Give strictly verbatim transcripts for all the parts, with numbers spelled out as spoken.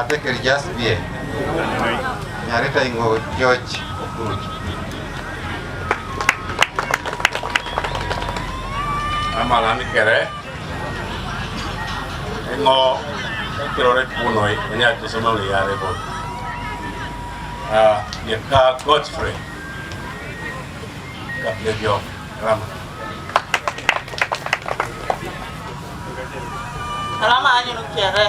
Ateker jas bie. Nyarita ingo George Okuruch. Amalan kere. Ingo ekirore kunoi, enya tusoma le yare bo. Ah, ye ka Godfrey. Ka bie jo. Rama. Alama anyunu kere.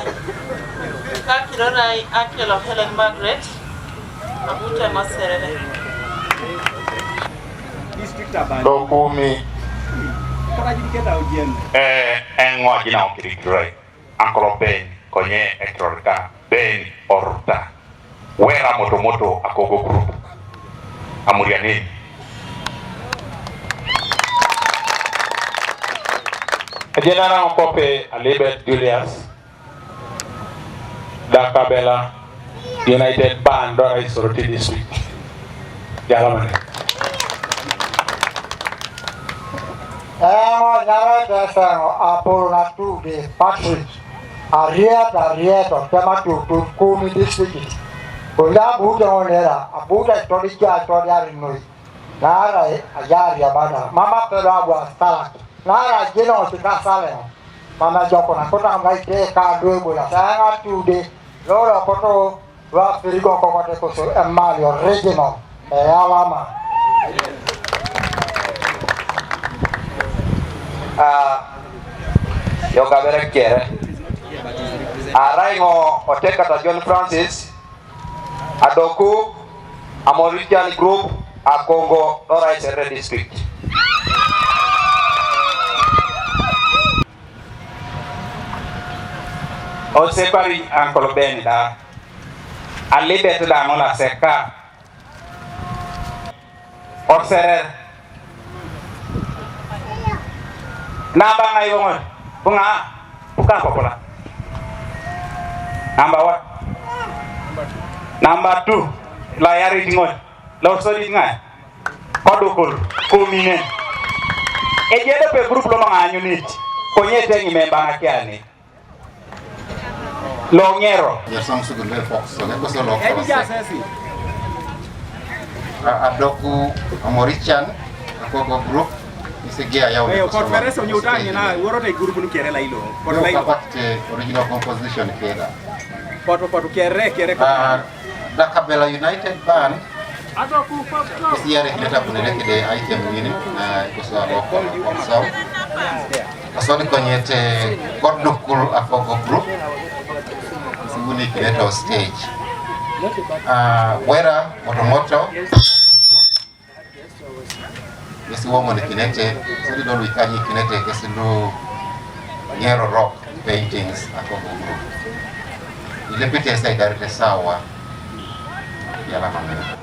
Ka kirorai akelo Helen Margaret. Abute maserere. Dokumi. Eh, engwa jina okirikiroi. Ankolo Ben, konye ekirorika. Ben Oruta. Wera moto moto akogo group. Amurianin. Ejenara Okope Alibet Julius. Dakabela United Band Dora Isoroti District. Jalamane. Emo nyara tesano aporo na tude Patrick. Ariet, ariet, otema tutu kumi district. Kula abuta onera, abuta todi ja todi arinoi. Nara ajari abada. Mama pelo abu astalak. Nara jino tikasale. Mama joko na kota ngai te ka dwe bula. Sanga tude. Loro koto wa firigo kokote kusu emali original. E alama. Ah, yo kabere kere. Araimo otekata John Francis. Adoku Amorican Group Akongo Lora Isere District. Osepari Uncle Ben da. Alibet da ngola seka. Orserer. Namba ngai bongol. Bunga. Buka popola. Number one. Number two. La yari dingol. La orsodi ngai. Kodukul. Kumine. Ejede pe group lo manganyunit. Konye tengi memba na kiani. Longero. Nyasam sugul be fox so ne koso lo. Ebi ja sesi. Adoku Amorichan Akogo group. Ise gia ya. Eh, conference onye utanye na woro te group ni kere la ilo. Kono la ilo. Kapat original composition kera. Foto foto kere kere. Dakabela United Band. Isi yare kineta kunere kide item ngini, ah, kuswa loko konsau. Kasoni konyete kodukul Akogo group. Sibuni kineta stage. Ah, Wera Motomoto. Kesi wongo ni kinete, sidi dolu ikanyi kinete, kesi lu Nyero Rock Paintings Akogo group. Ile pite sa idarite sawa. Yala mamena.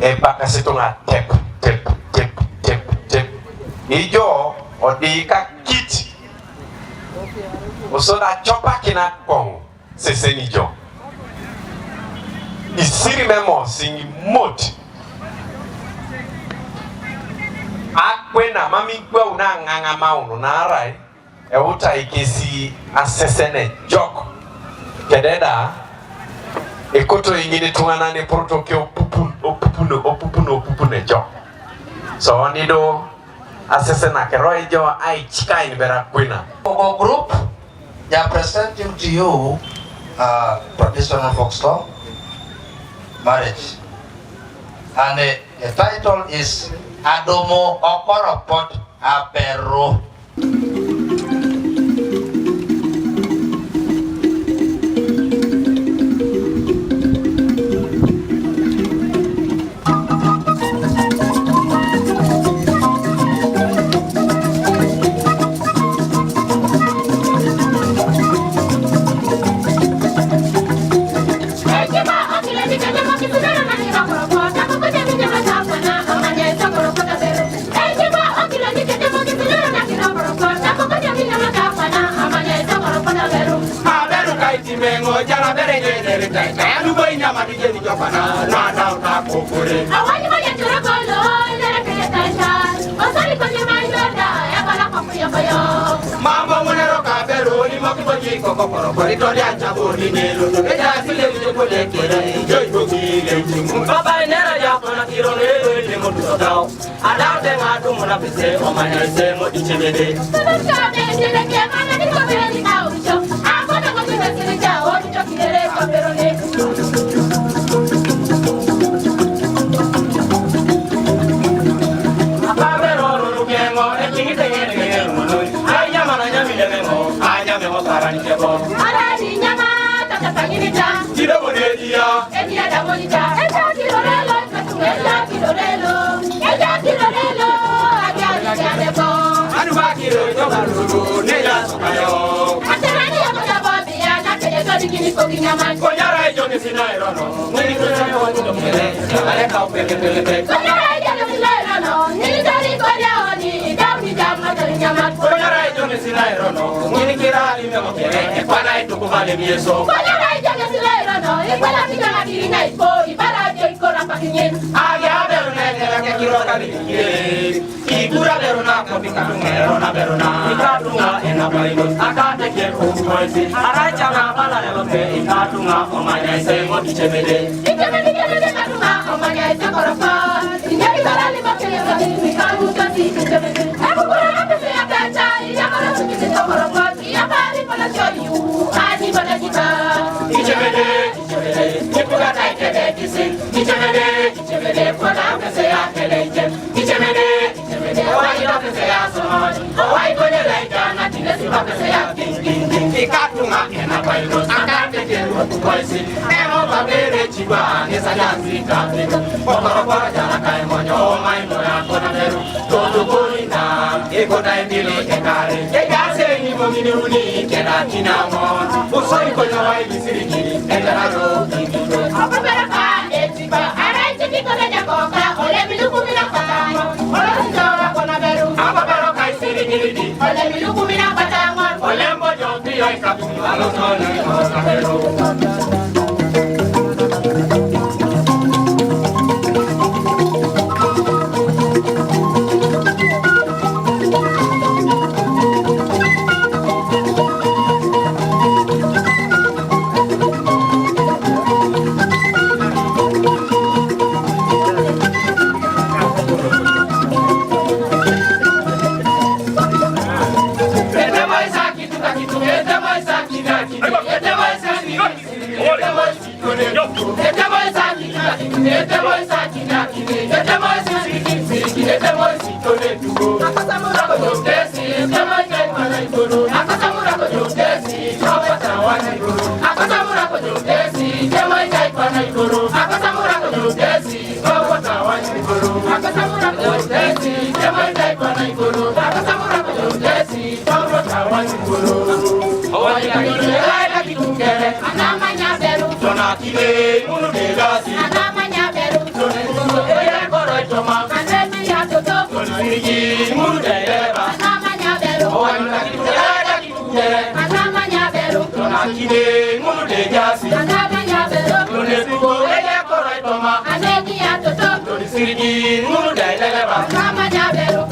E baka situnga tep, tep, tep, tep, tep. Ijo odi ka kit. Osodi acopakin akoŋ seseni jo. Isiri memosi ŋimot. Akwena mam igwau na aŋaŋamaun naarai eutai kesi asesen ejok. Kededa ekotoi ŋin ituŋanan eporoto ke opupun, opupun, opupun, opupun ejok. So nido asesen akero ijo aicikain bera kwena. Ogo group, they are presenting to you, uh, traditional folk song, marriage. And, uh, the title is Adumu Okoropot Aberu. Aberu kai timeŋo jara bere nyedere tai tai anu boi nyama di jeni jopana na dau ta kokore. Awani ma ya tura kolo lere ke ya tai tai. Osari ko nyama yoda ya bala ko yo ko yo. Mambo munero ka beru ni mo ki boji ko ko koro kori to ya jabo ni ne lo. Be ja sile ni ko le kere. Yo ko ki le. Baba nera ya kona kiro ne lo ni mo to dau. Adau te ŋa dumu na pise, omanya ise ŋo di cemede. Apabero ruru keŋo, ekiŋi teŋe teŋe ruru. Ai nyama na nyami leme ŋo, ai nyame ŋo parani kebo. Arani nyama, tata panyini ta. Kidogo ne dia. Edia da monita. Edia kilorelo. Eja kilorelo, eja kilorelo, aja aja lebo. Anu ba kiro jo barugo, ne ya sukayo. Atarani ya kota bobi ya na kele to dikini ko kinyama. Ko nyara ijo ni sina irono, ni ni sina irono, ni ni sina irono. Ko nyara ijo ni sina irono, ni ni tari ko ya oni, da mi da ma tari nyama. Ko nyara ijo ni sina irono, ni ni kira ni me mo kere, e kwa na itu ku vale mi eso. Ko nyara ijo ni sina irono, e kwa na kinyama kiri na ipo, ibara jo Agi aberu ne ne ke kiro kali kire. Igura beru na ko bika tunga ero na beru na. Ika tunga ena paino. Akate ke ko kuwaisi. Araja na bala ne lote ika tunga omanya ise mo kichebede. Kichebede kichebede ka tunga omanya ise koroko. Inyari bala ni bakele kali ika tunga si kichebede. Aku kura na pese ya kacha iya kala sukisi koroko. Iya bali pala shoyu. Ani bala kita. Kichebede. Kichemede, kipuga tai kede kisin. Kichemede, kichemede, koda pese ya kede ichem. Kichemede, kichemede, owai da pese ya somon. Owai kone lai jana tine siba pese ya king, king, king. Ikatunga ena baino, akate ke ruku boisi. Emo babere chiba, nesa ya sika pika. Kokoro koro jala kai monyo, omai no ya kona meru. Toto koina, eko na emile ekare. Eka se ni mo mini uni, kena kinamo. Usoi koina wai Sirikiri, etararo, kikito. Apaparaka, etiba, arai tiki kona jakoka, ole miluku mina patamo, ole sinjora kona beru. Apaparaka, sirikiri, ole miluku mina patamo, ole mbojo, piyo ikatu, alo sole, kona beru. Kide ngunu de jasi. Kone tugo eja koro toma. Anegi atoto. Toni sirigi ngunu de leleba. Kama jabero.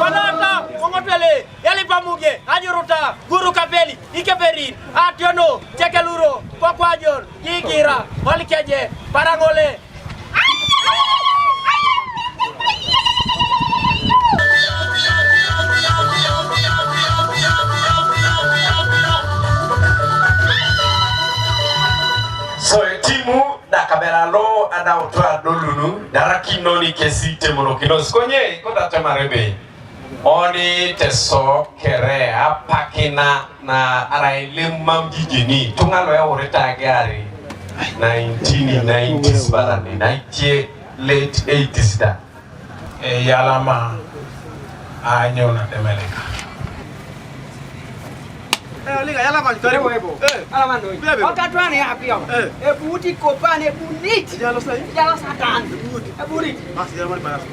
Wanata, Mongotele, Yalipamuge, Ajuruta, Guru Kapeli, Ikeperin, Ationo, Chekeluro, Pakwajor, Gigira, Walikeje, Parangole. So, etimu, da kabela lo, ada utwa dolunu, darakinoni kesi temono kinos. Konye, kota temarebe. Oni teso kere apakina na araile mam jijini. Tunga lo ya urita gari. Nineteen nineties balani. Nineteen late eighties da. E yalama. Anyo na temeleka. Liga, yala man, karibu. Ebo, ebo. Eh. Ala man, oi. Bebe. Okatwane apiyo. Eh. Ebu uti kopane, ebu nit. Yalo sai. Yalo satan. Ebu uti. Ebu nit. Basi, yala man, basi.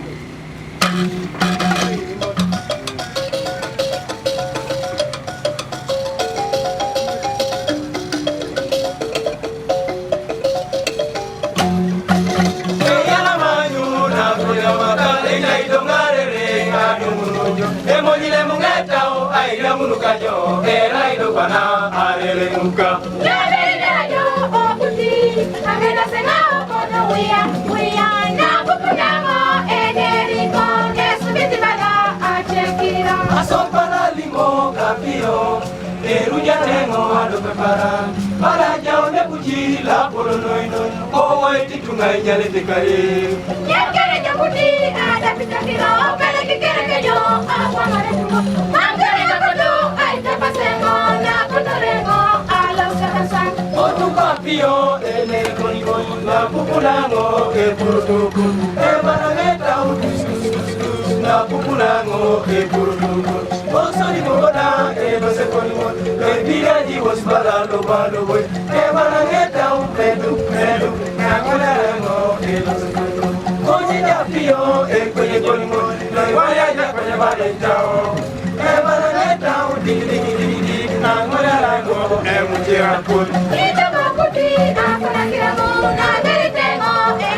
Asopara limo kapio, eruja tengo ado pepara, para jao ne kuji la polo noi noi, o wai titunga inyale te kare. Nyakere jabuti, ada pita kiro, pele kikere ke jo, akwa mare tumo. Mangere jabuti, ai te pasengo, na kotorengo, alo sakasan. Otu kapio, ene koni koni, na pukunango, e purutuku. E banangeta, utus, na pukunango, e purutuku. Bosoni bobona, e bose koni mo, e bira di bos bala lo balo bwe. E bana ngeta u medu, medu, na kula rengo, e bose koni mo. Konye ja pio, e kwenye koni mo, na waya ja kwenye bale jao. E bana ngeta u digi, digi, digi, digi, na kula rengo, e mujira koni. Ito makuti, na kula kira mo, na merite mo, e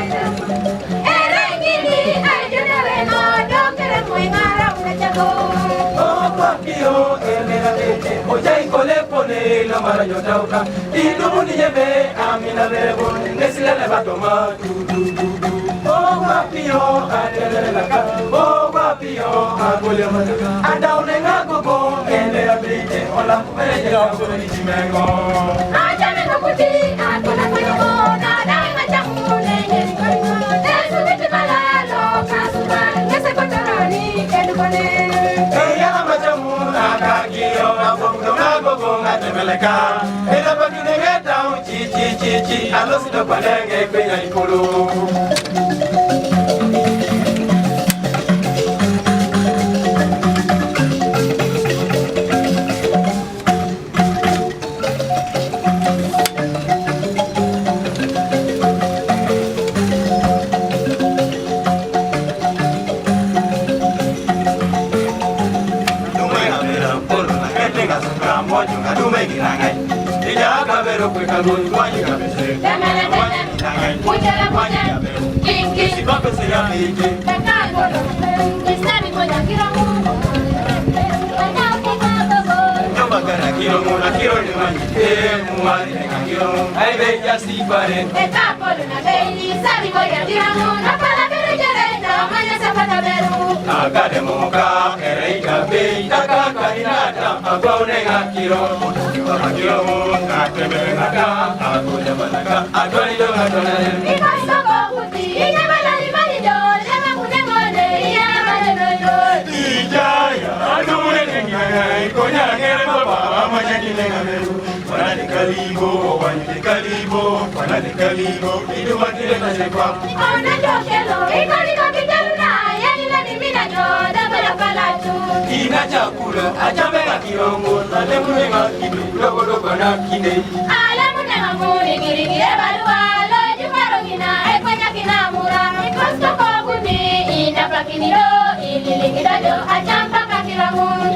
Ina chakula, achame na kirongo, na lemune makini, dogo dogo na kine.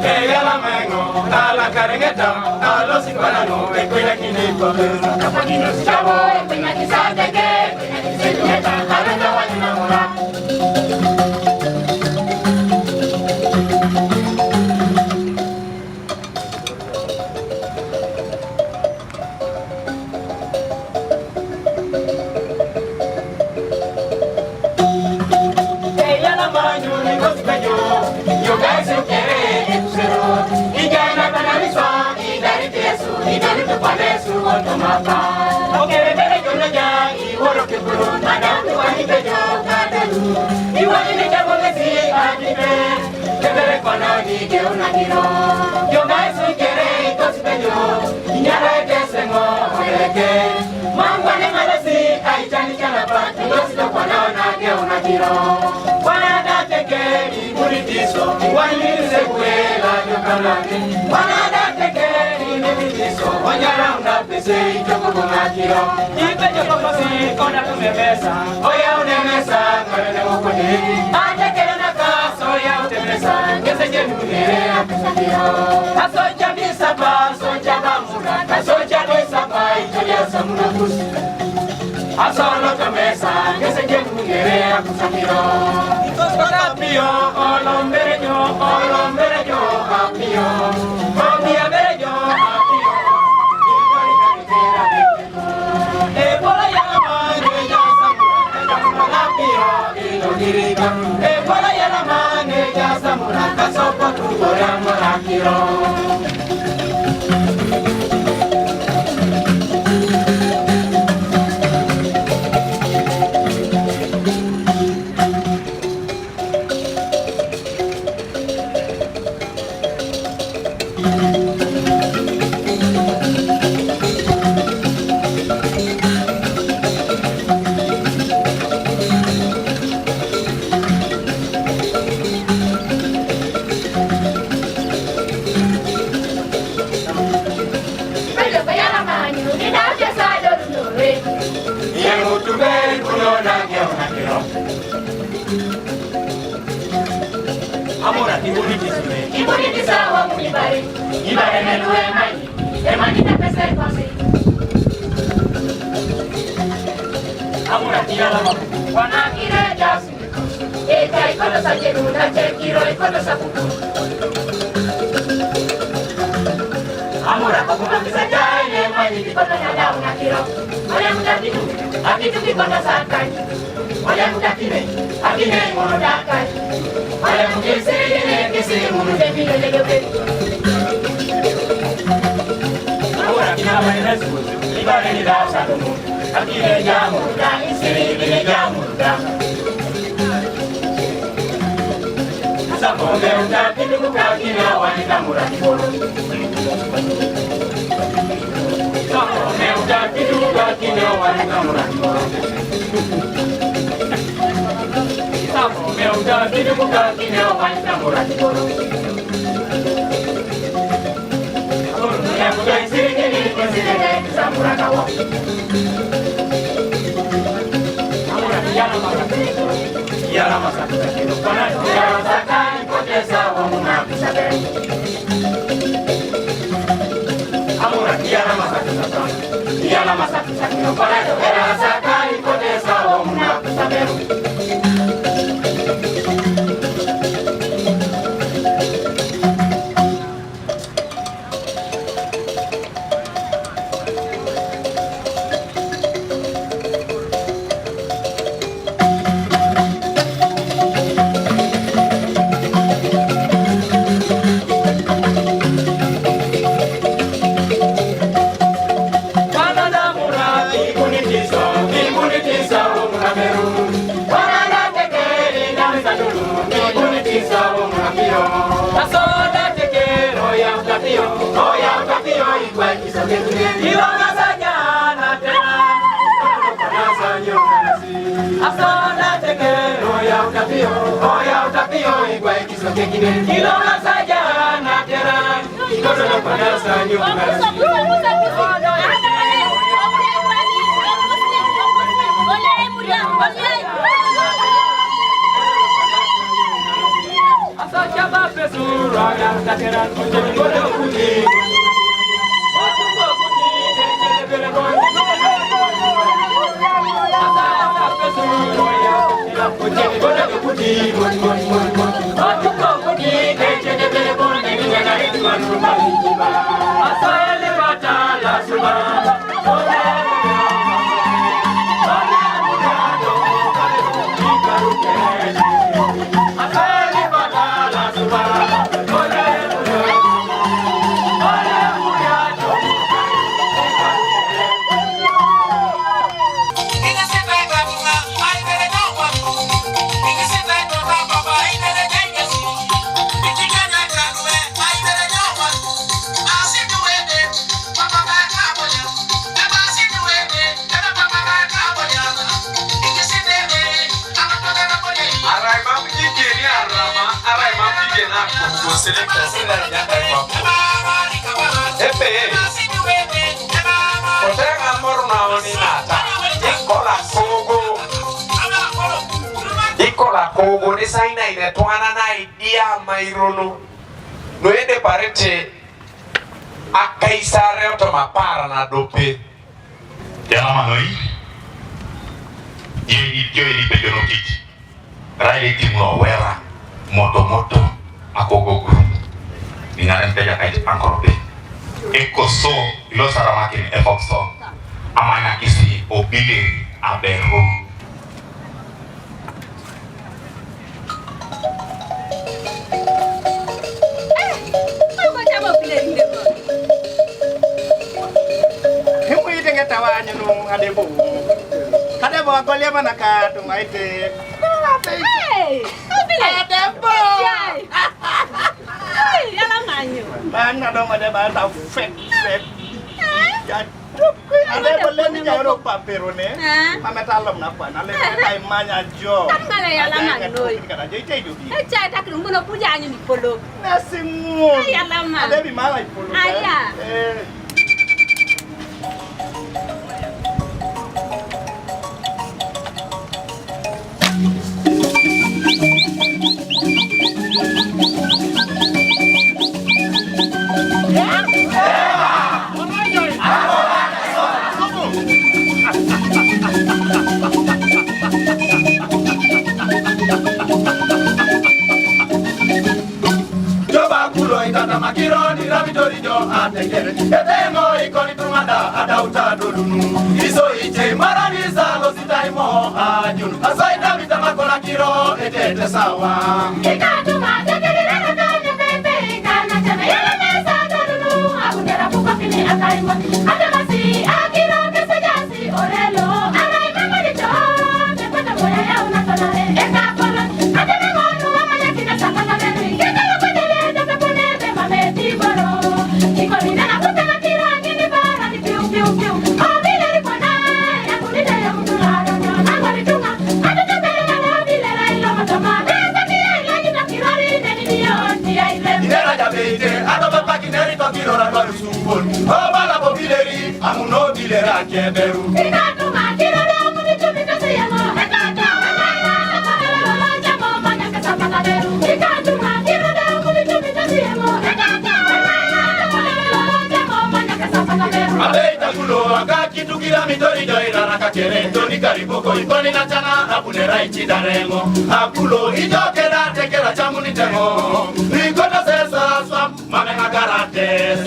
Eyala mengo, ala karengeta, alo siparano, ekwela kine pape. Kapakino sichabo, ekwela kisateke, ekwela kisateke, ala kawani na mura. Pese itoko bonakiro. Ipe yo kokosi kona kunemesa. Oya unemesa, kare ne mokoni. Ate kere na kaso ya unemesa. Kese je mukere akusakiro. Aso ja bisapa, aso ja bamura. Aso ja bisapa, ito ya samura kusi. Aso no kamesa, kese je mukere akusakiro. Apio, olombere yo, olombere yo, apio. Apio, apio, apio. Amora, kibuni kisime. Kibuni kisawa muni bare. Ibare me luwe mai. Emani na pese kosi. Amora, kiyala ma. Wana kire jasi. Eka ikoto sa jenu na jekiro ikoto sa kuku. Amora, kakuma kisa jai ne mai ikoto na dau na kiro. Oya mutakitu. Akitu kikoto sa kai. Oya mutakine. Akine mono dakai. Oya mukisiri kine kisiri munu de bine de doke. Amora, kina mai nesu. Ibare ni dau sa kumu. Akine jamuruda, isiri ibine jamuruda. Sapo meuda kiduku kakine wani kamura kiboro. Sapo meuda kiduku kakine wani kamura kiboro. Sapo meuda kiduku kakine wani kamura kiboro. Arai ma kuje ni arama, arai ma kuje na ko selector sila ya kai ma ko. Epe. Akogone sainaine twana naidia mairolo. Noende parete akaisare oto mapara na dope. Yalama noi. Ye itio ilipe jono kiti. Raile timu lo wera. Moto moto. Akogo guru. Ningaren peja kait angkorope. Ekoso ilo saramakin efokso. Amanya kisi obile aberu. Imuite ngeta wanyu nu adebo. Adebo akolia mana ka tumaite. Hey, Adebo. Hey, yala manyo. Bana dong ada bata fek fek. Ya. Ade boleh ni jauh lo papero ne. Mama talom na pa na le kai manya jo. Kan ngala yala man noi. Kada jai jai jo. Echa tak lu muno puja anyu ni polo. Nasingun. Yala man. Ade bi mala ipolo. Aya. Eh. Joba kulo itata makiro ni rabitori jo atekere. Etengo ikoni tumada adauta dolunu. Iso iche marani salo sitaimo ajun. Asai tabita makola kiro etete sawa. Ikatuma tekere na kanya pepe kana chana yele mesa dolunu. Abudera pupa kini akaima. Atamasi akiro kesa jasi orelo. Arai mamari cho. Idera jabeite, ado bapa kineri to kirora kwa sukun. Obala bobileri. Amuno bilera keberu. Abeita kulo aka kitukira mitori joira na kakere toni kariboko ikoni na chana abunera ichidarengo. Akulo ijo kera tekera chamuni tengo. Ikota sesa swam. Mame magarates.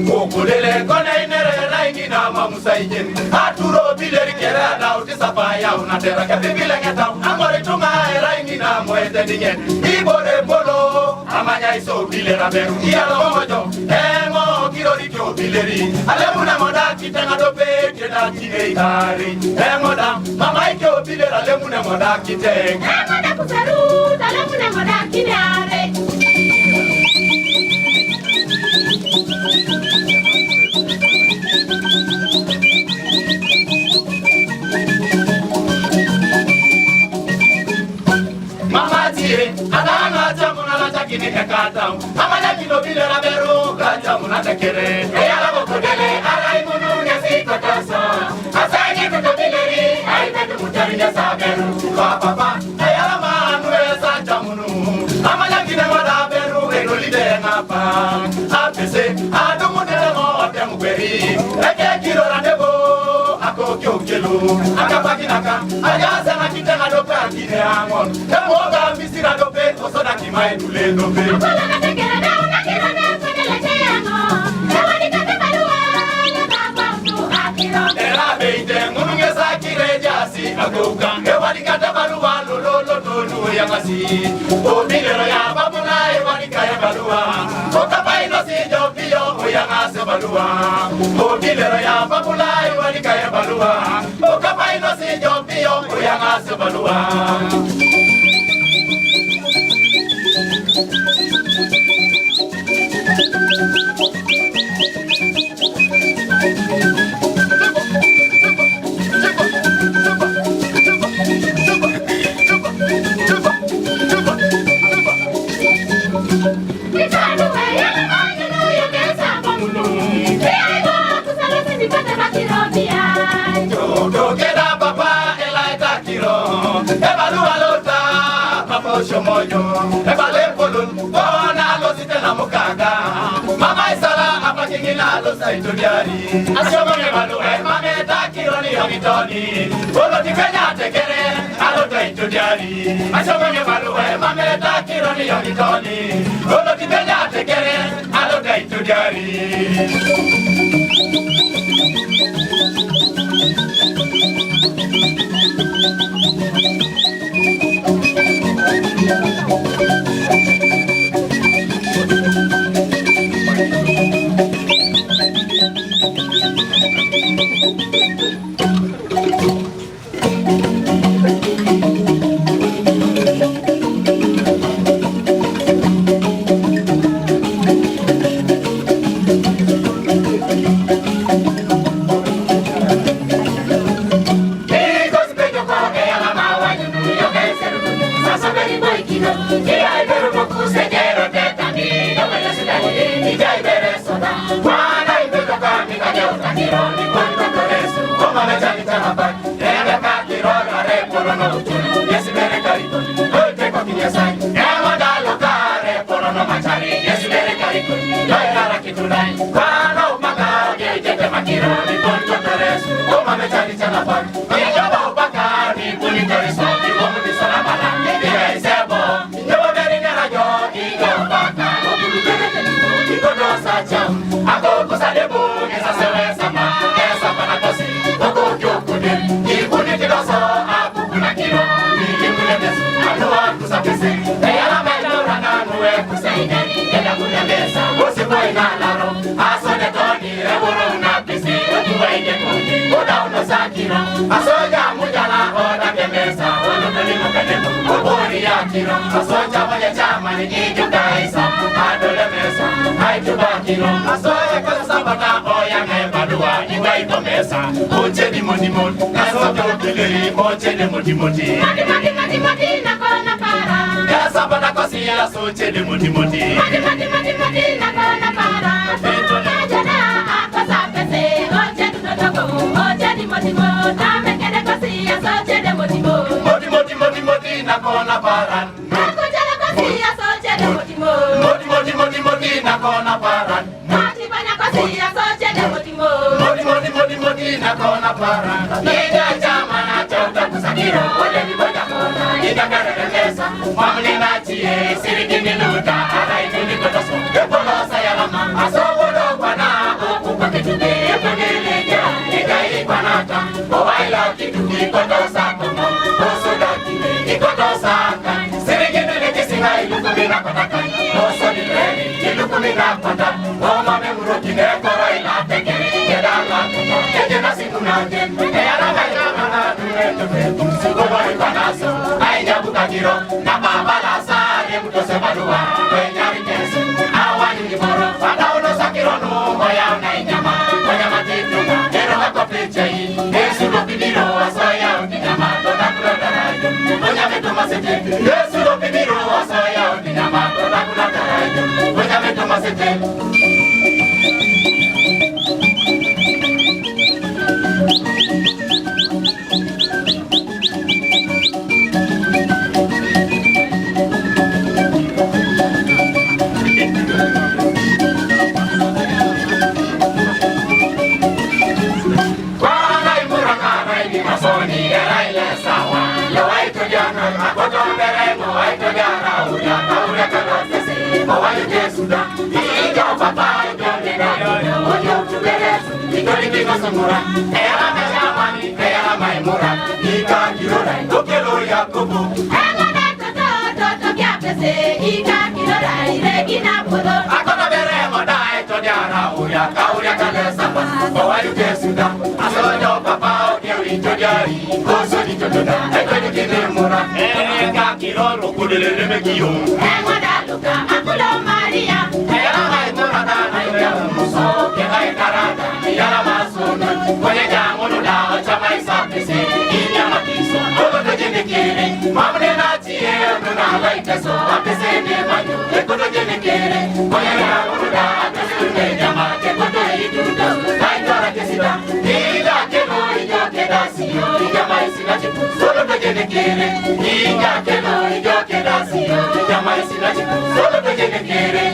Kokodele kone inere raingi na mamu. Saikin, aturo bileri kere adau ti sapa yau na tera ke bibile ngetau. Angori tunga erai ngina moete dingen. Ibore bolo, amanya iso bilera beru. Iya lo mojo, engo kirori kyo bileri. Alemuna moda kitenga dope, keda kine ikari. Engo da, mama ikyo bilera, alemuna moda kitenga. Engo da kuseru, alemuna moda kine are. Mamatie, adana chamuna la chakini ekatau. Amana kino bile la beru, kachamuna tekere. Eyala bokodele, arai munu ngesi kotasa. Asaini kutobileri, ai betu mutari ngesa beru. Papa, papa, eyala manu esa chamunu. Amanya kine wada beru, enolide ngapa. Apese, adumu nele mo otem kweri. Eke kiro randebo, ako kyo kelo. Akapaki naka, aya sana kite na doka kine amon. Emo ga misira dope, osoda kimae dule dope. Akola na tekere da una kiro na fedele te amo. Ewa ni kate balua, na kapa utu akiro. Era beite, ngununge sa kire jasi. Agoka, ewali kata balua, lo, lo, lo, lo, lo, ya masi. O bilero ya babula, ewali kaya balua. O kapai no si jo pio, o ya ngase balua. O bilero ya babula, ewali kaya balua. O kapai no si jo pio, o ya ngase balua. Itanu we yala manyu nu yonge sa bamunu. Iya ibo kusala sisi pate bakiro biya. Toto keda papa ela itakiro. Ebalu alota papa oshomonyo. Ebale polun bona lo sitela mukaga. Mama isala apakingina lo saito diari. Ashomonyo ebalu e mame takiro ni yongi toni. Olo ti kenya tekere alo taito diari. Ashomonyo ebalu e mame takiro ni yongi toni. Olo ti kenya tekere alo taito diari. Asoja mujala oda kemesa, olu tuli mukademu, kuburi ya kiro. Asoja moja chamani ijuka isa, adole mesa, aijuba kiro. Asoja kasa bata oya ngai badua, iwa iko mesa. Oche di moti moti, asoja okele, oche di moti moti. Moti, moti, moti, moti, na kona para. Kasa bata kosi, asoche di moti moti. Moti, moti, moti, moti, na kona para. Asoja na, akosa pese, oche di moti moti, oche di moti moti, na mekede kosi, asoche di moti moti. Moti, moti, moti, moti, na kona para. Akoja na kosi, asoche di moti moti. Moti, moti, moti, moti, na kona para. Moti bana kosi asoche de moti mo. Moti, moti, moti, moti, na kona para. Ida chama na chauta kusakiro, ole ni boja kona. Ida kare de mesa, mamuli na chie, siri kini luta, ala ituni kotoso. Epolo sayalama, aso bodo kwana, oku kwa kitube, epone leja, ika ikwanata, owaila kituki kotosa komo, oso dakine, ikotosa kan. Siri kini le kisinga ilukumina kotakan, oso ni reni, ilukumina kota, oma me Kine koro ila tekeri keda la. Kete na siku na je. E ala ka ila mana dure tu tu. Siko bari panaso. Ai jabu kakiro. Na baba la sa ye muto se balua. Kwe nyari kesu. Awani ni boro. Fada uno sakiro no. Oya na inyama. Oya matitu. Ero hako pichai. Yesu lo pidiro. Asoya uti nyama. Dona kula dara. Oya me toma sete. Yesu lo pidiro. Asoya uti nyama. Dona kula dara. Oya me toma sete. Kwana imuranga na ini masoni, era ile sawa. Lo ai to jana, akoto mbere, lo ai to jana, uya, uya, kala sisi, mo ai Jesu da. Ijo papa, ijo nina, ojo tubere, ijo ni kino sungura. Eyala mejamani, eyala maimura, ika kirora, okelo Yakobo. Ega de toto, toto kia pese, ika kirora, ire kina podo. Akona bere moda, eto diara, uria, kauria kale sapa, owayu kesuda. Asojo papa, oke ito diari, koso di toto da, eto di kine mura. Ega kiroro, kudelele mekiyo. Ega da Luka, akulo Maria. Eyala mai murada, na ite umuso, ke ai karada, eyala masunu, kwenye jamunu da, ocha mai sapisi, inya makiso, kolo to jini kiri, mamune na tie, nuna lai teso, apese ni manyu, ekoto jini kiri. Kere, ija kelo, ijo keda siyo, ija mai sila jibu, solo to jene kere.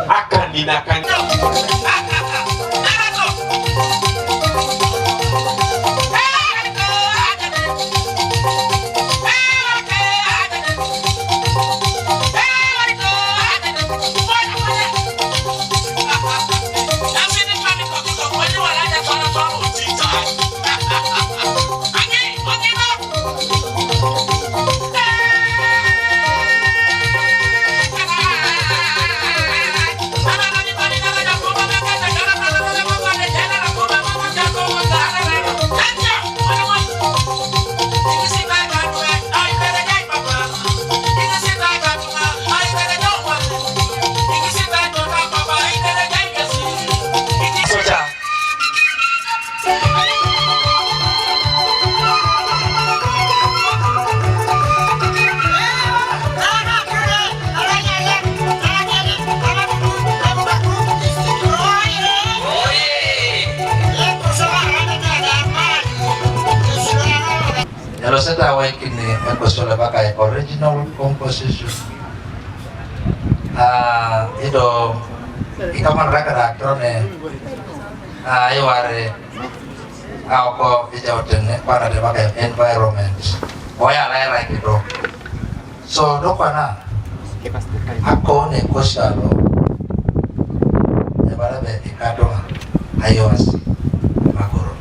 Akandi na kandi. Eloseta away kini ekosole baka original composition. Ah, ido ikaman raka da trone. Ah, iware. Ako ija otene para de baka environment. Oya la era kido. So dokwana ako ne kosalo. Ya bara be ikato ayo asi makoro.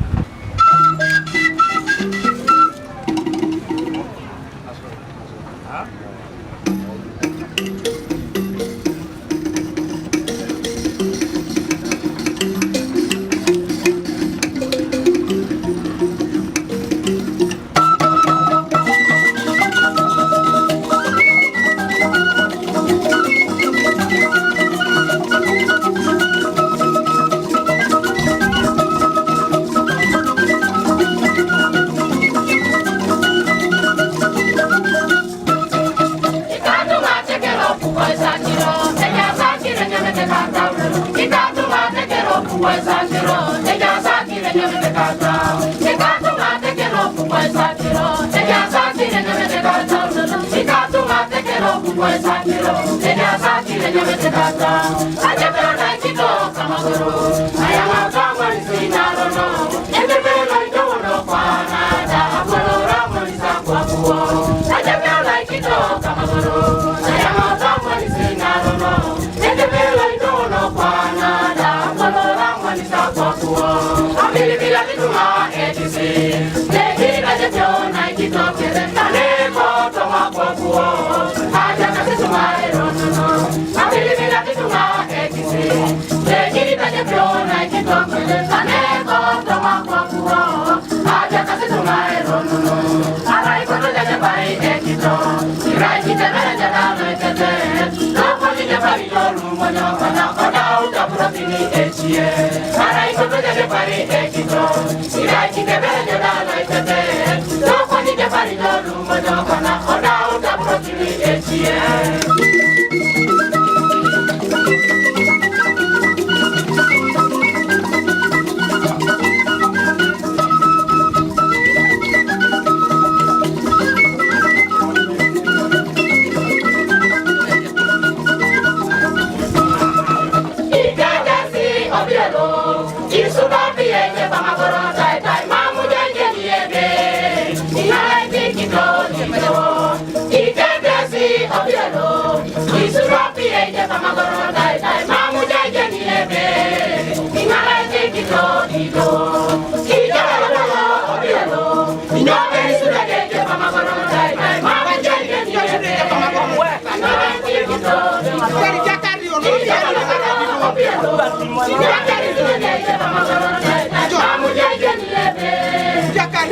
Jakari.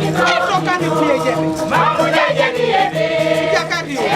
Ito kani kuye jebe. Jakari.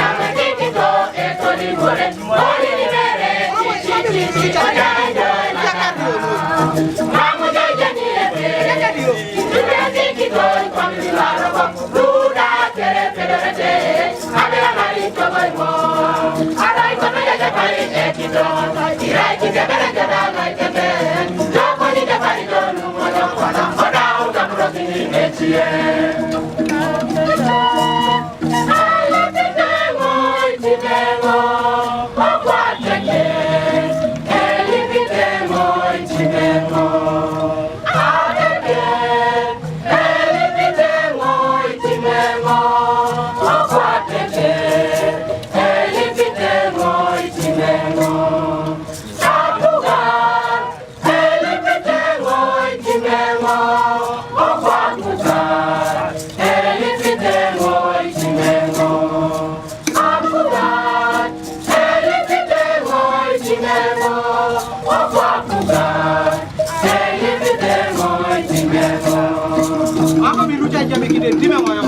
Ako mi lucha jami kide dime ngoyo.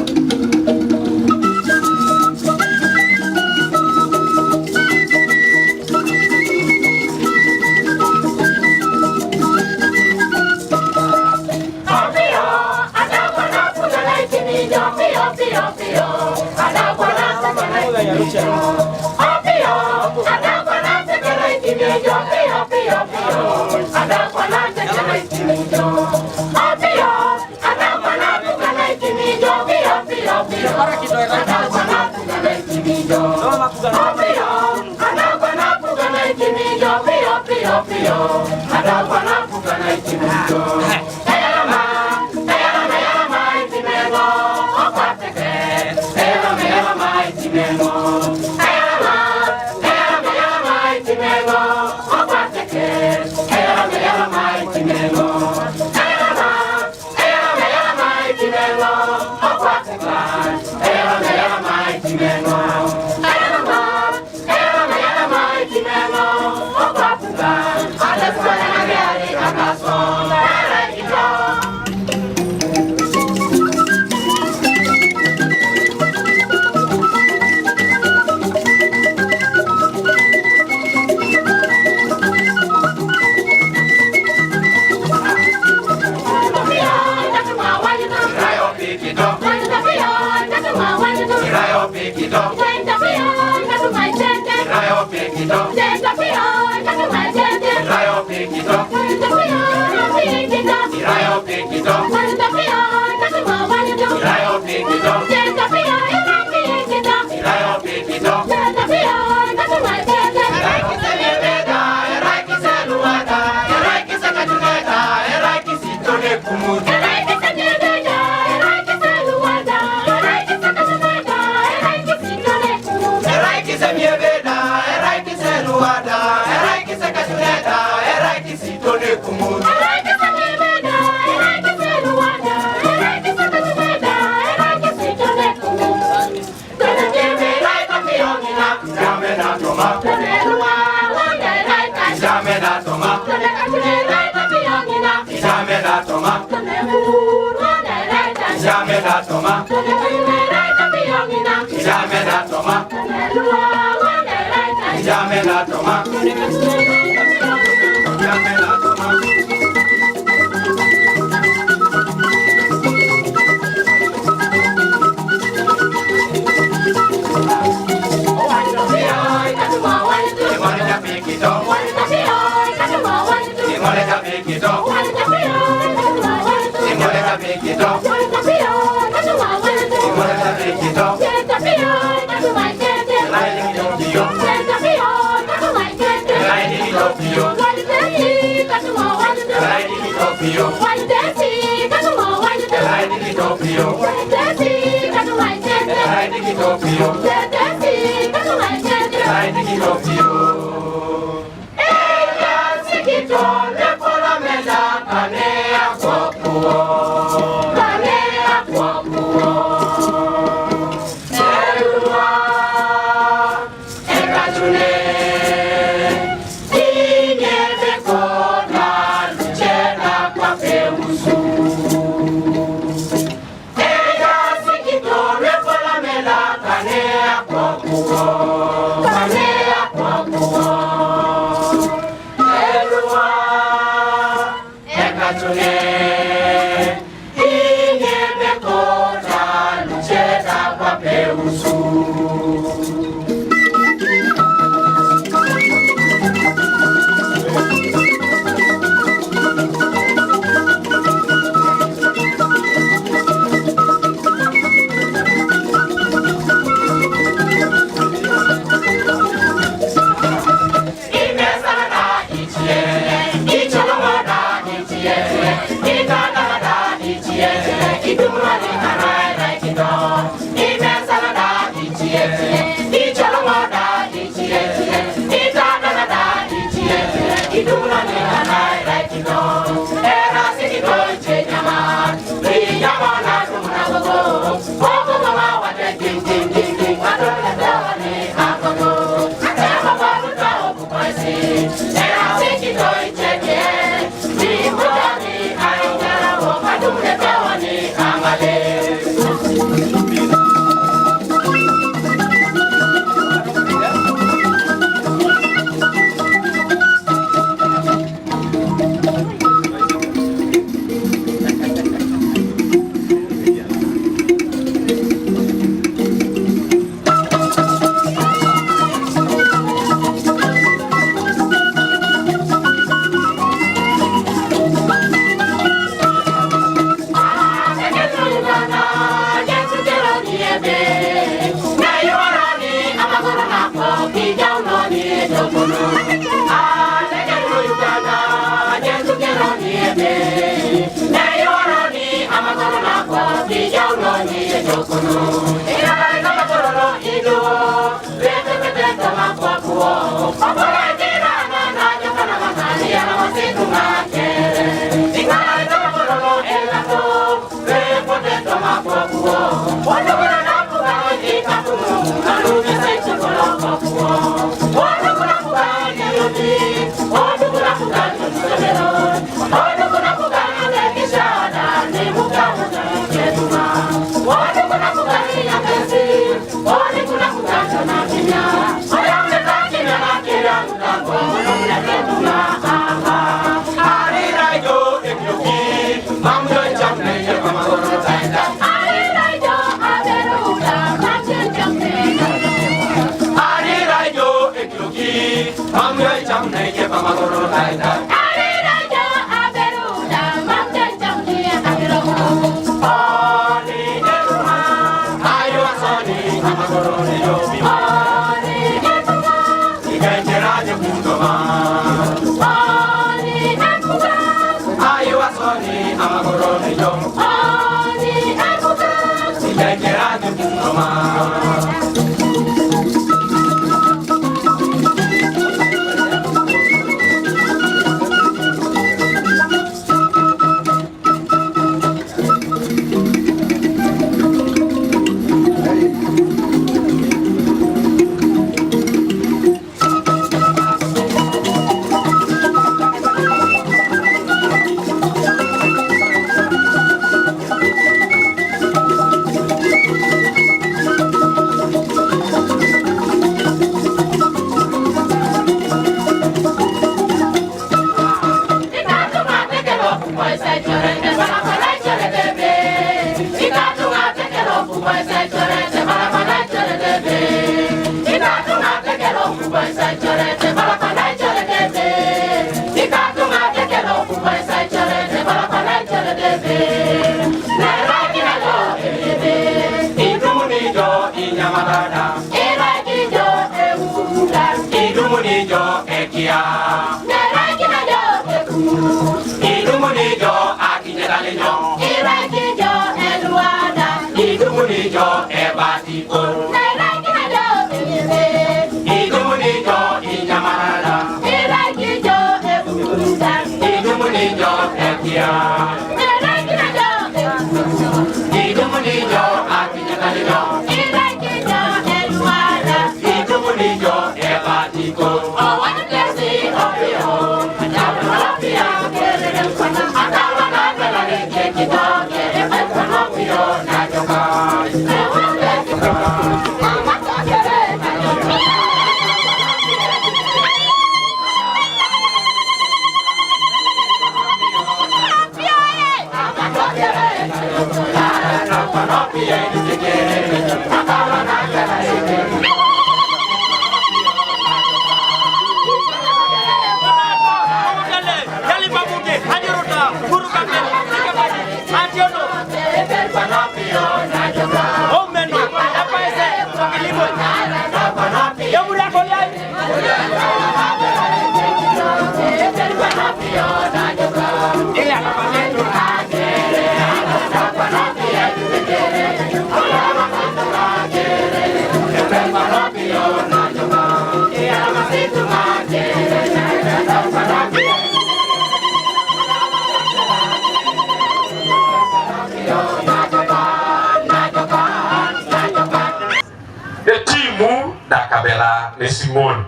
E timu da Kabela ne Simon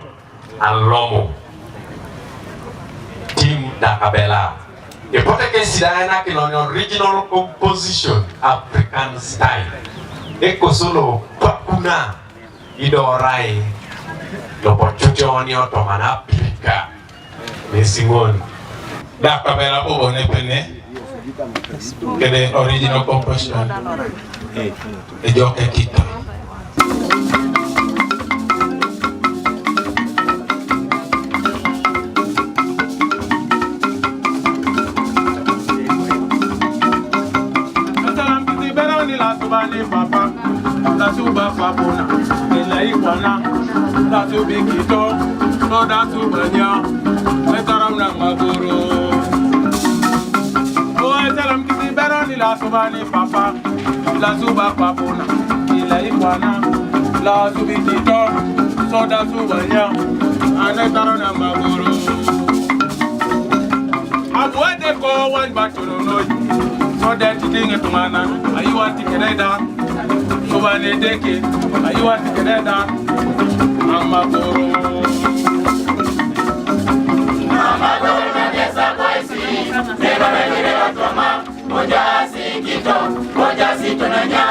Alomo. Timu da Kabela. E pote ke sida ena kino ni original composition African style. E kosolo pakuna idorai lo pochuchoni otoman Afrika. Ni Simon. Da Kabela bobo ne pene. Kede original composition. E joke kito. Salam kiti berani la subani papa. La suba kwa bona. Ila ikwana. La subi kito. Soda subanya, metaram na magoro. O etaram kisi berani la subani papa, la suba papuna, ila ikwana, la subikito, soda subanya, anetaram na magoro. Abuade ko wan batuno noi, soda titinge tumana, ayiwa tikereda. Subanedeke, ayiwa tikereda, amagoro. Amagoro na desa boisi, neba bebire otoma, moja si kito, moja si tonanya,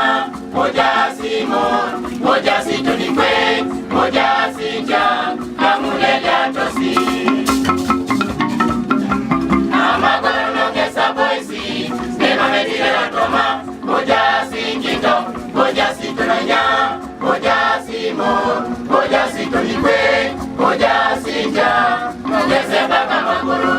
moja si mo, moja si tonikwe, moja si ja, kamulele atosi. Amagoro na desa boisi, neba bebire otoma, Boja si kito, boja si tonanya, boja si mo, boja si tonikwe, boja si ja, ngeze baba maguru.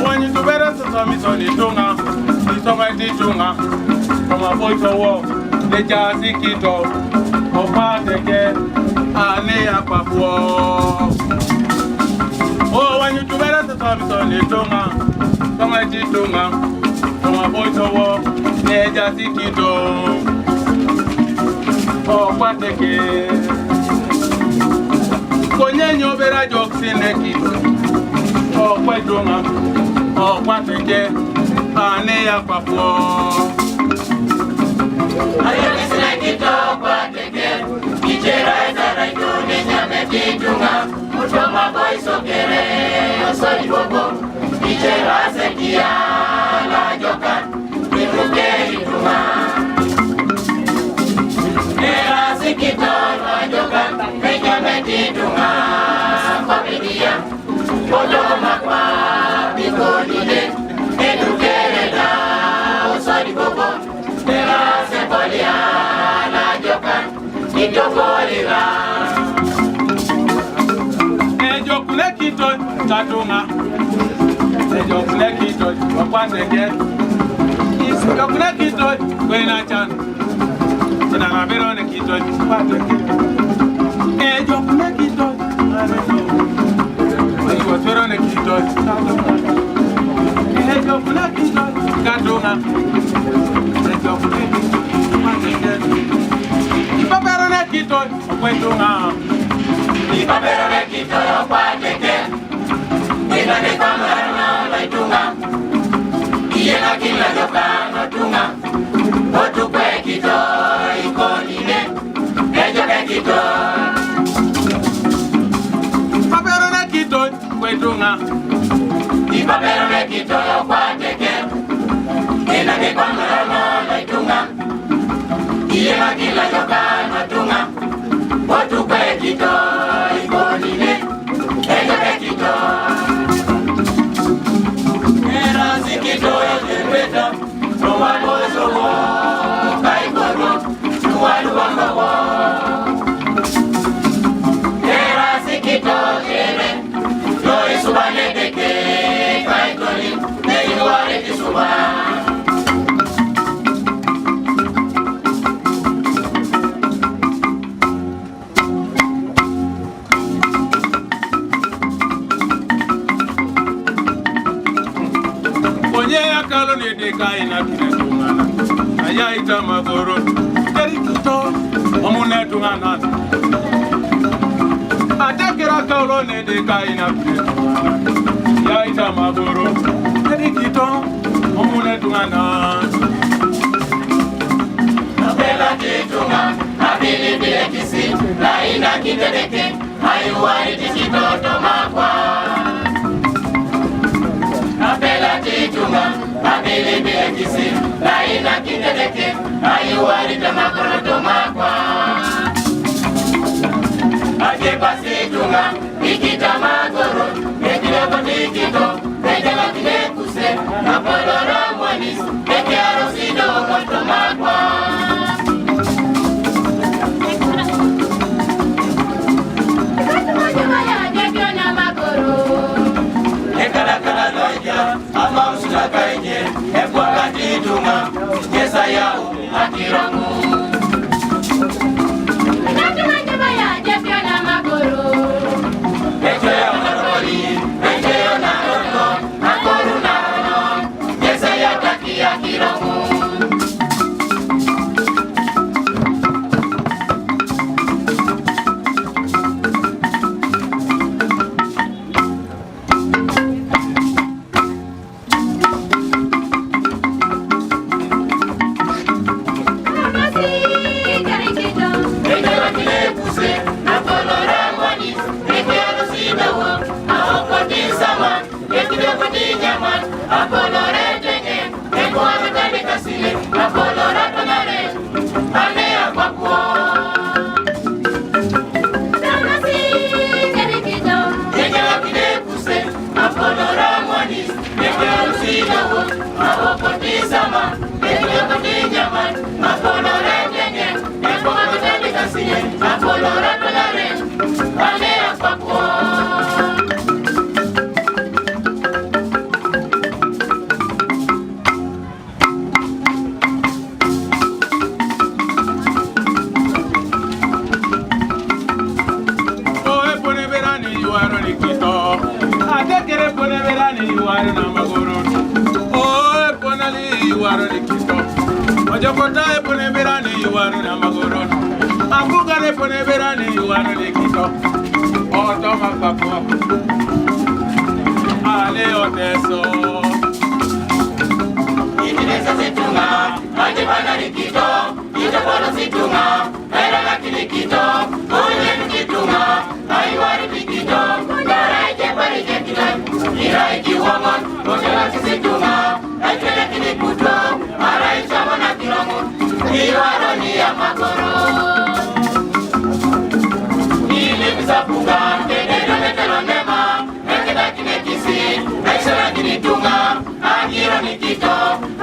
Wani tubera sasa misoni tunga, misoma iti tunga, kama boito wo, leja sikito, opateke, ane akwafuo. O wani tubera sasa misoni tunga, misoma iti tunga, kama boito wo, leja sikito, opateke. Konye nyobera jok sineki. Okwe tunga. Okwa teke. Ane ya papo. Ayo sineki to kwa teke. Ichera esa na itune nyame kitunga. Mutoma boy sokere. Osori bobo. Ichera sekia la joka. Imuke ituma. Era sikito la joka. Benjamin ituma. Familia. Otoma kwa bikonine. Edukereda. Osori bobo. Era sekolia la joka. Itokolera. Ejo kune kito tatunga. Ejo kune kito wakwateke. Ejo kune kito kwena chan. Ina na bero ne kito kwateke. Ejo kune kito. Ejo bero ne kito. Ejo kune kito katunga. Ejo kune kito kwateke. Ipa bero ne kito. Okwetunga. Ipapero de kito yo kwateke. Ina de kwa mwana na itunga. Iye na kila joka na tunga. Otu kwe kito ikonine. Ejo de kito. Ipapero de kito kwetunga. Ipapero de kito yo kwateke. Ina de kwa mwana na itunga. Iye makila joka matunga. Botu kwe kito, ikonine. Ejo de kito. Era sikito ya tepeta. No wa bozo wo. Kai koro. No wa luwanga wo. Era sikito ere. Loi subane deke, kai toni, ne yuare ki suba. Konye ya kalo ne deka ina kine tungana. Aya ita magoro. Terikito, omune tungana. Atekera kaulo ne de kaina. Ya ita magoro. Edikito. Omune tungana. Abela kitunga. Abili bile kisi. La ina kitedeke. Ayuwari tikito tomakwa. Abela kitunga. Abili bile kisi. La ina kitedeke. Ayuwari tamakwa tomakwa. Ake basi tunga, ikita magoro, ekile boni kito, ejala kile kuse, apolora monis, eke arosido moto makwa. Ekala kala loja, ama usula kaije, ekwa kati tunga, jesa yao. Akirongu. O e pone berani yuaro ni kito. Ate kere pone berani yuaro na magoro. O e pone li yuaro ni kito. Ojokota e pone berani yuaro na magoro. Abugare pone berani yuaro ni kito. Oto makpapo. Ale oteso. Itinesa situnga, ate bana ni kito. Kito polo situnga, era la kini kito, onye kito, ai wari kito, kundara ike pari kito, ira iki wongon, onye la situnga, ai kini kito, ara ichamo na kirongo, iwaro ni ya magoro. Ili kusapuka, kende na metelo nema, ekeda kine kisi, aisara kini tunga, agiro ni kito,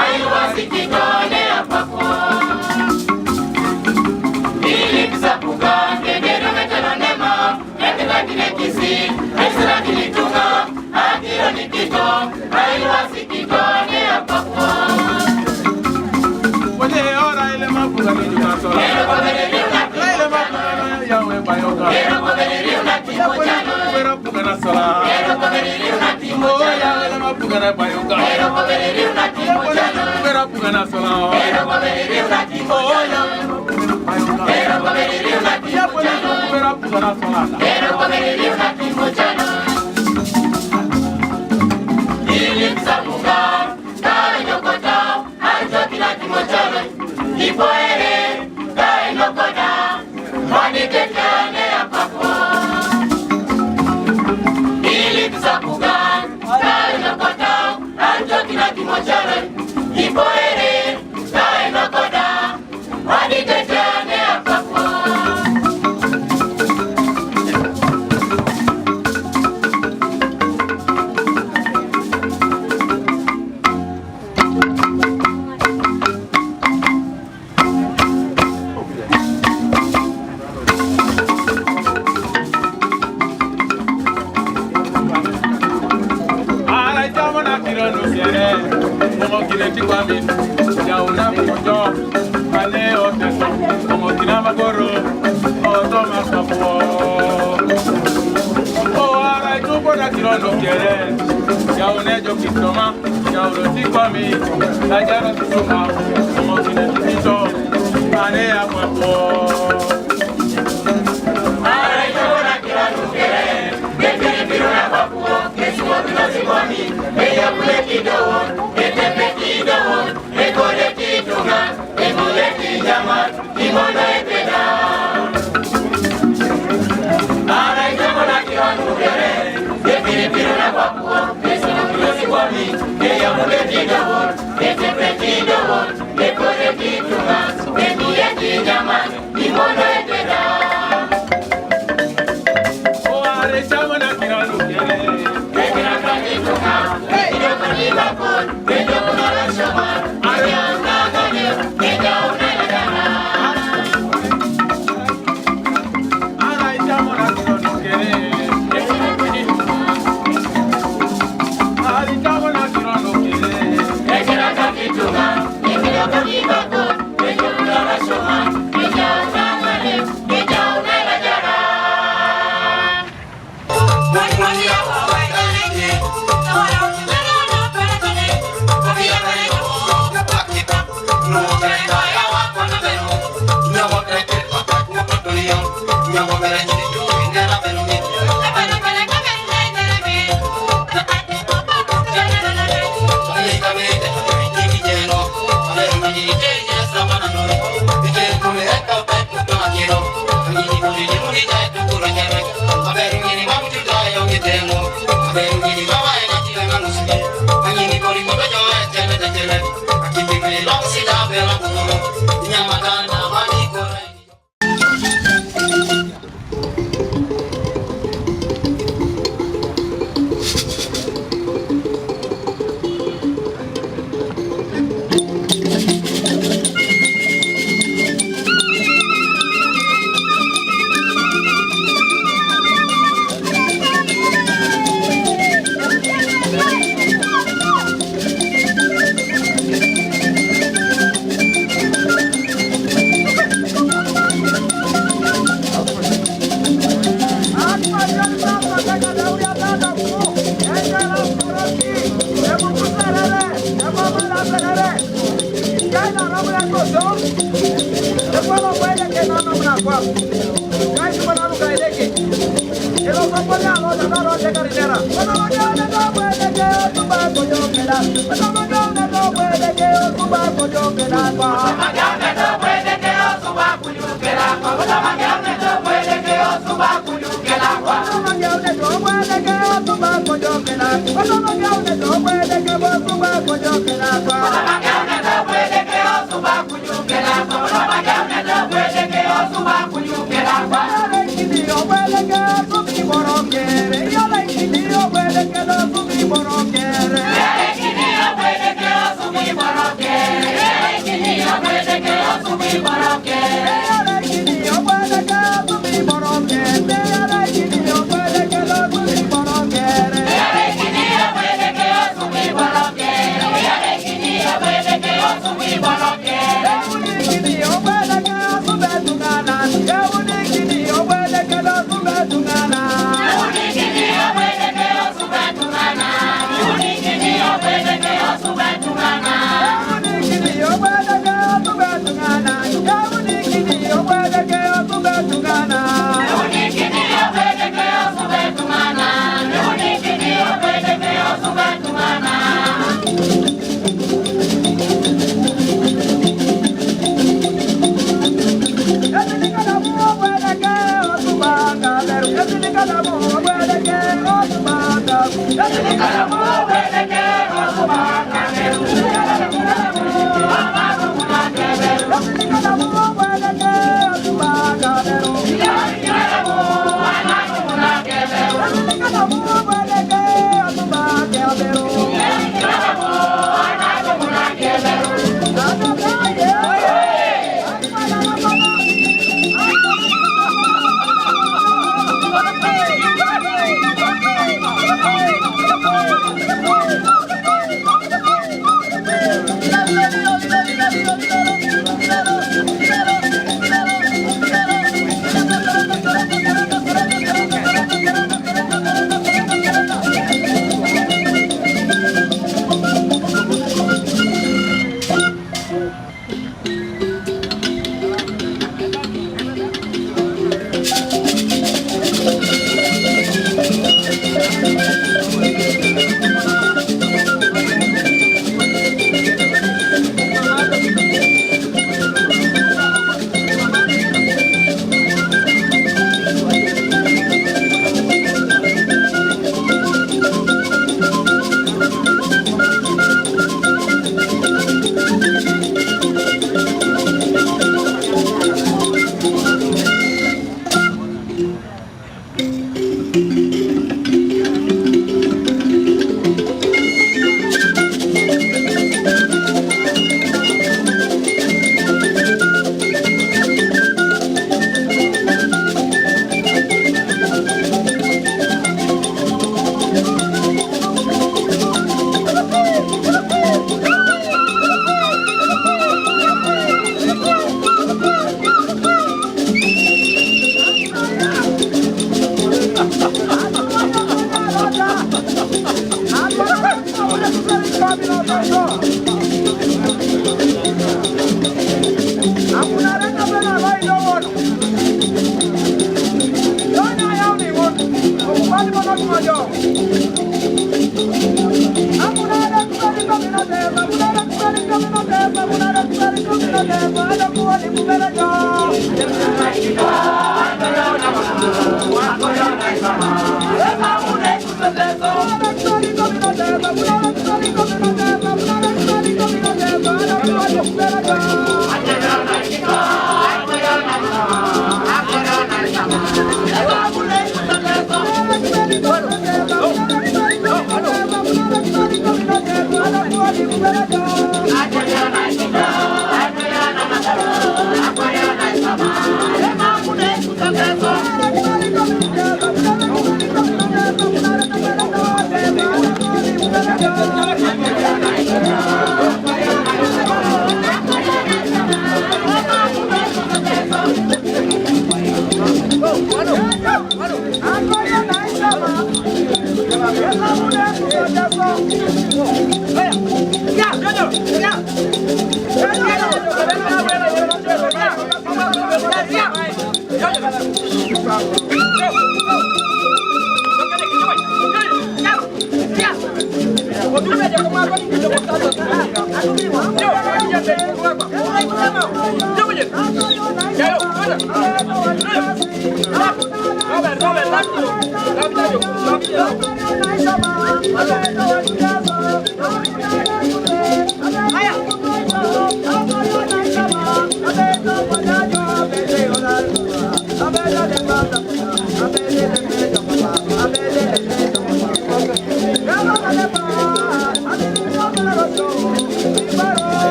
aiwa si kito, ne apakwa. Ili kusapuka, kende na metelo nema, ekeda kine kisi, aisara kini tunga, agiro ni kito, aiwa si kito, ne apakwa. Oye, ora ile mafuta ni juma sola. Ora ile mafuta na yawe bayoka. Ora ile mafuta na sola. Oh, yawe ile mafuta na bayoka. Ora ile mafuta na sola. Oh, yawe ile mafuta na sola. Ili kusapuka, kanyokota, anjo kila kimochalo. Ipoere, kainokoda, mani teteane apako. Ili kusapuka, kainokoda, anjo kila kimochalo. Ipoere, kainokoda, mani teteane apako. Ara itamo na kiro no siere, como kire ti kwami, ya una mucho, ane oteso, como kina magoro, o toma kapo. O ara itupo na kiro no siere, ya une yo kitoma. Yauro si kwami, la yaro si chuma, como si necesito, mane ya cuerpo. Ara yo na kira nukere, que quiere tiro na papuo, que si no tiro si kwami, que ya pule kido, que te pe kido, que corre kitunga, que mule kijama. Imono epeda. Ara itamo na kiro nukere. Ye piri piro na papuo. Yesu na kiro si kwami. Ye ya mule kidogo. Ye tepe kidogo. Ye kore kitunga. Ye niye kinyama. Imono